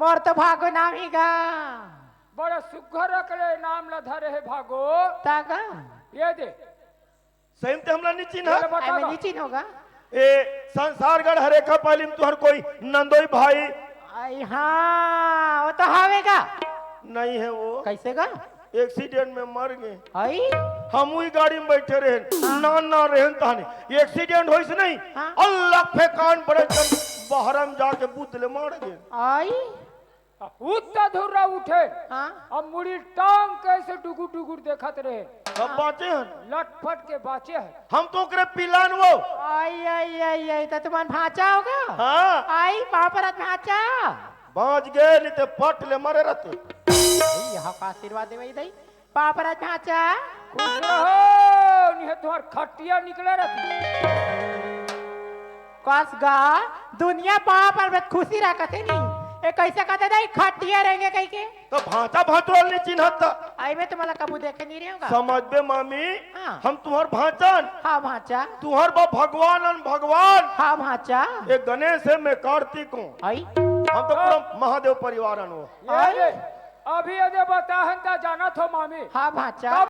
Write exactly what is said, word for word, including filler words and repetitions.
मोर तो भागो नाम ही गा। बड़ा सुग्घर अकले नाम ला धरे हे भागो। ता गा? ये दे। सही में ते हमला नी चिन्हा? ये ले बता एमे गा। नी चिन्होगा? ए, संसारगढ़ हरेखा पाली में तुहर कोई नंदोई भाई? आई हाँ, वो तो हवे गा। नहीं है वो। कैसे गा? एक्सीडेंट में मर गे। आई? हम उही गाड़ी में बैठे रहेन, हाँ। नान नान रहेन तहने। एक्सीडेंट होइस नहीं, हाँ। अल्लाह फेकान बड़े जन बहरम जाके बूत ले मर गे। आई? उत्ता धुर्रा उठे। हाँ। अब मुड़ी टांग कैसे डुगुर डुगुर देखत रहे। सब बाँचे हन। लटपट के बाँचे हन। हम तो ओकरे पिलान वो। आई, आई, आई, आई, त तुमन भाँचा होगा? हाँ। आई, पाँव परत भाँचा। बाँच गे, नहीं ते पट ले मरे रहते। यह का आशीर्वाद देवे दई? पाँव परत भाँचा। खुश रहो, नहीं तुहर खटिया निकले रहती। कस गा, दुनिया पाँव पर में खुशी रखत हे नी। ए कैसे कहते दई, खटिया रहेंगे कहीं के? तो भाँचा भाँचोल नहीं चिन्हत त। आई में तुम्हाला कबू देखे नहीं रहेगा। समझबे मामी, हाँ। हम तुहर भाँचन। हाँ भाँचा। तुहर बा भगवान अन भगवान। हाँ भाँचा। एक गणेश हे, मैं कार्तिक हूँ। आई। हम तो पूरा महादेव परिवार अन हो। ये आई। ले, अभी ये दे बताहन त जानत हो मामी। हाँ भाँचा। तब